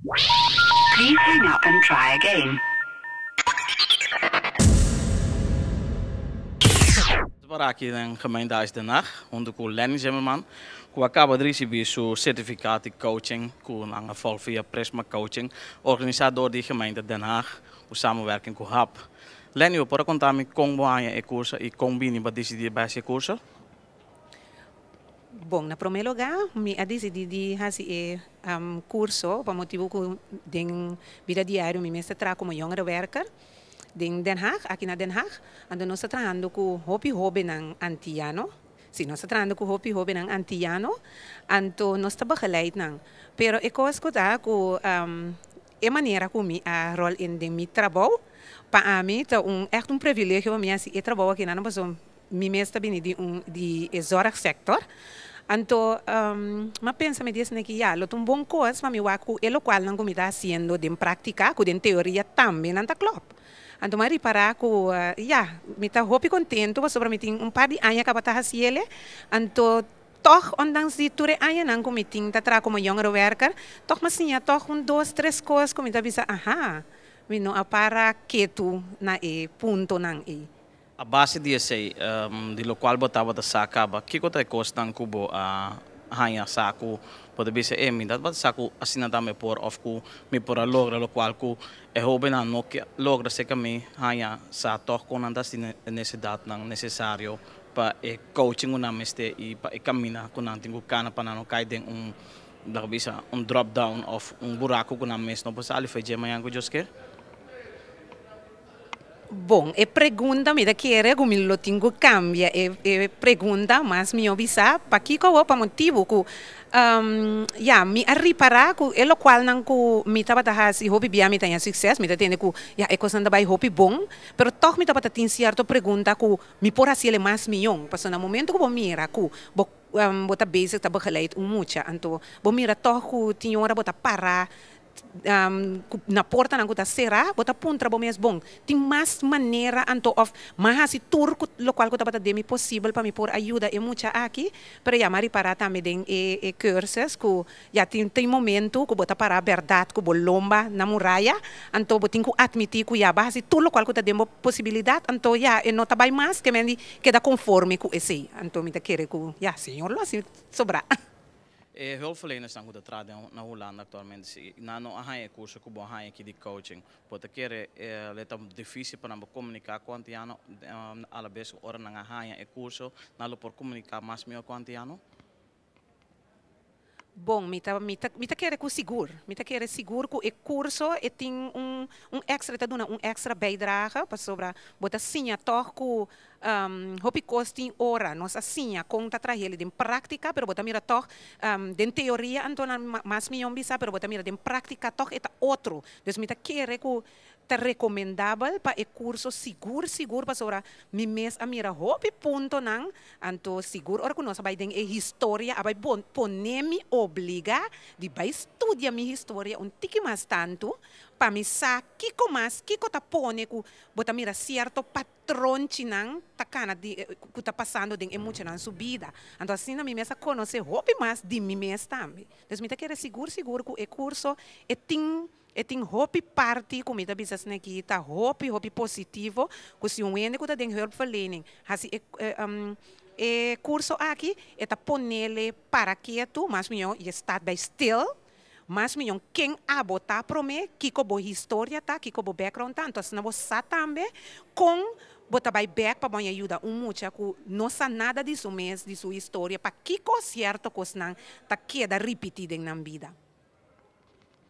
Please hang up and try again. Para aki den Gemeentehuis Den Haag, hunto cu Lenny Zimmerman, cu a caba di ricibi su certificaat di coaching cu nan a volg via Prisma Coaching, organisa door di Gemeente Den Haag cu samenwerking cu hap. Lenny, bo por a conta mi con bo haña e curso y con bini bo a dicidi bay haci e curso? Bon, na promé lugá mi a disidí di hasi e kurso pa motibu ku den bida diario mi mes ta traha komo jongerenwerker den Den Haag, aki na Den Haag. Anto nos ta trahando ku hopi hóbennan antiano, si nos ta trahando ku hopi hóbennan antiano, anto nos ta begeleid nan. Pero e kos ku ta ku e manera ku mi a ròl in den mi trabou, pa ami ta un ègt un privilegio pa mi hasi e trabou akinan pasobra Mi mes ta bini di un di e zorgsector, anto m'a pensa mi di esaki ki ya lo ta un bon cos pa mi wak cu e locualnan cu mi ta haciendo den practica cu den teoria tambe nan ta klop. Anto m'a ripara cu ya mi ta hopi contento pasobra mi tin un par di aña caba ta haciele, anto tog ondanks di tur e añanan cu mi tin ta traha como jongerenwerker tog m'a siña tog un dos tres cos cu mi ta bisa aha mi no a para ketu na e puntonan ey. A base di esei, di lokual bo tabata sa kaba, kiko ta e kosnan ku bo a haña sa ku bo ta bisa, E, mi tabata sa ku asina tambe por òf ku mi por a logra lokual ku e hóbennan no ke logra seka mi haña sa tòg kon nan ta hasi e nesedatnan nesesario pa e coaching ku nan mester i pa e kaminda ku nan tin ku kana pa nan no kai den un, laga bisa, un drop down òf un buraku ku nan mes no por sali for dje mañan ku Dios ke. Bon, e pregunta mi ta kere ku mi lo tin ku kambia e e pregunta mas mihó bisa pakiko awor pa motibu ku ya mi a ripará ku e lokualnan ku mi tabata hasi hopi bia mi ta haña sukses mi ta tende ku ya e kosnan ta bai hopi bon pero tòg mi tabata tin sierto pregunta ku mi por hasiel e mas mihó pasobra na momento ku bo mira ku bo bo ta bezig ta begeleid un mucha anto bo mira tòg ku tin ora bo ta para na portanan ku ta será, bo ta puntra bo mes, Bon, tin mas manera anto òf m'a hasi tur ku lokual ku tabata den mi posibel pa mi por a yuda e mucha aki? Pero ya m'a ripará tambe den e e cursus ku ya tin tin momentu ku bo ta pará bèrdat ku bo lomba na muraya, anto bo tin ku atmití ku ya bo a hasi tur lokual ku ta den bo posibilidat, anto ya e no ta bai mas ke men di keda konforme ku esei. Anto mi ta kere ku ya Señor lo hasi sobrá. E hulpverlenersnan ku ta traha den na Hulanda aktualmente si nan no a haña e kurso ku bo a haña aki di coaching, bo ta kere e ta difísil pa nan por komuniká ku antiano alabes ku ora nan a haña e kurso nan lo por komuniká mas mihó ku antiano? Bon, mi ta mi ta mi ta kere ku sigur, mi ta kere sigur ku e kurso e tin un un èkstra e ta duna un èkstra bijdrage pasobra bo ta siña tòg ku Hopi kos tin ora nos a siña kon ta trahel den práktika, pero bo ta mira tòg den teoria anto nan mas mion bisa, pero bo ta mira den práktika tòg e ta otro. Dus mi ta kere ku ta rekomendabel pa e kurso sigur sigur pasobra mi mes a mira hopi puntonan, anto sigur ora ku nos a bai den e historia a bai pone mi obliga di bai studia mi historia un tiki mas tantu pa mi sa kiko mas, kiko ta pone ku bo ta mira sierto tronchinan ta kana di ku ta pasando den e muchanan su bida. Anto asina mi mes a konosé hopi mas di mi mes tambe. Dus mi ta kere sigur sigur ku e kurso e tin e tin hopi parti ku mi ta bisa asina aki ta hopi hopi positivo ku si un hende ku ta den hulpverlening hasi e e kurso aki e ta ponele para ketu mas mihó je staat bij stil Mas mion ken abo ta prome, kiko bo historia ta, kiko bo background ta, anto asina bo sa tambe kon bo ta bai bek pa bo a yuda un mucha ku no sa nada di su mes, di su historia, pakiko sierto kosnan ta keda ripiti den nan bida.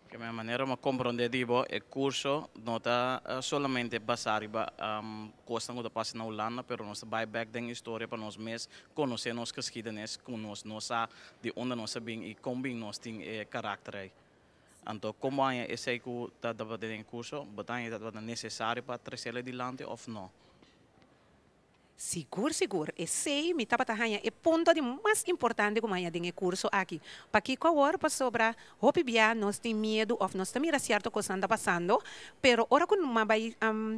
Ke manera bo a komprondé di bo e kurso no ta solamente basá riba kosnan ku ta pasa na Hulanda, pero nos ta bai bek den historia pa nos mes konosé nos geschiedenis ku nos no sa di unda nos a bin i kon bin nos tin e karakter ei. Anto kon bo haña esei ku ta tabata den e kurso? Bo ta haña tabata nesesario pa tresel e dilanti òf no? Sigur sigur, esei mi tabata haña e punto di mas importante ku mi haña den e kurso aki. Pakiko awor? Pasobra hopi bia nos tin miedu òf nos ta mira sierto kosnan ta pasando, pero ora ku mi a bai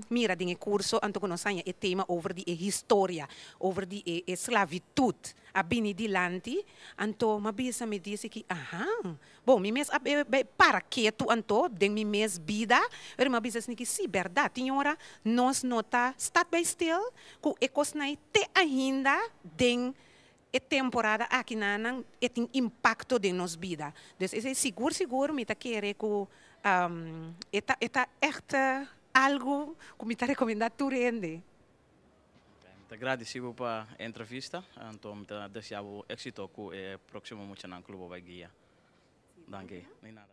mira den e kurso anto ku nos haña e tema over di e historia, over di e sklavitut. A bini dilanti, anto m'a bisa mi disi ki, aha, bon, mi mes a bai para ketu anto den mi mes bida, pero m'a bisa esaki si, bèrdat, tin ora nos no ta staat bij stil ku e kosnan te ainda den e temporada aki nan e tin impakto den nos bida. Dus esei sigur sigur mi ta kere ku e ta echt algu ku mi ta rekomendá tur hende. Ta gradisido pa e entrevista, anto mi ta deseá éksito ku e próksimo muchanan ku bo bai guia. Danki. Ni nada.